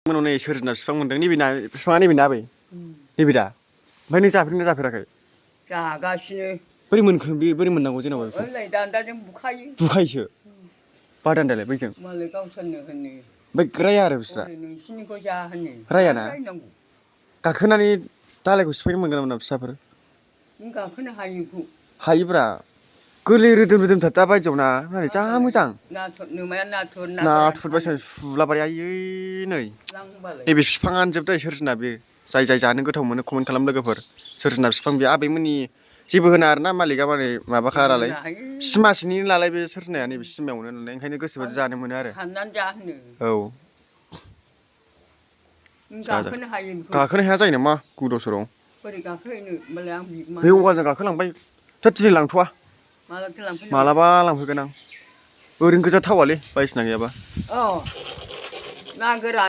मोनाव नै सोरजिना बिफां मोनदों नैबे ना बिफाङा नैबे ना आबै नैबे दा ओमफ्राय नों जाफेरदोंना जाफेराखै जागासिनो बोरै मोनखो बे बोरै मोननांगौ जेनेबा बेखौ ओइ दान्दाजों बुखायो बुखायोसो बादान्दालाय बैजों मालाय गावसोरनो होनो ओमफ्राय राया आरो बिस्रा नोंसिनिखौ जा होनो रायाना रायनांगौ गाखोनानै दालायखौ सिफायनो मोनगोन ना मोना फिसाफोर नों गाखोनो हायोखौ हायोब्रा गोरलै रोदोम रोदोमथार दा बायदियाव ना मारै जा मोजां नाथुर नोमाया नाथुर नाथुर बायदिसिना सुलाबारि आयै नै नैबे बिफाङानो जोबबाय सोरजिना बे जाय जाय जानो गोथाव मोनो कमेन्ट खालाम लोगोफोर सोरजिना बिफां बे आबैमोननि जेबो होना आरोना मालिकआ माने माबाखा नालाय सिमासेनि नालाय बे सोरजिनाया नैबे सिमायावनो नालाय ओंखायनो गोसोबादि जानो मोनो आरो हाननानै जा होनो औ गाखोनो हायो गाखोनो हाया जायो नामा गोदाव सोराव बोरै गाखोहैनो होमबालाय आं बिगुमा बे औवाजों गाखोलांबाय थोद दिनै लांथ'वा मालाथो लांफैनो मालाबा लांफैगोन आं ओरैनो गोजा थावालै बायदिसिना गैयाबा अ ना गोरान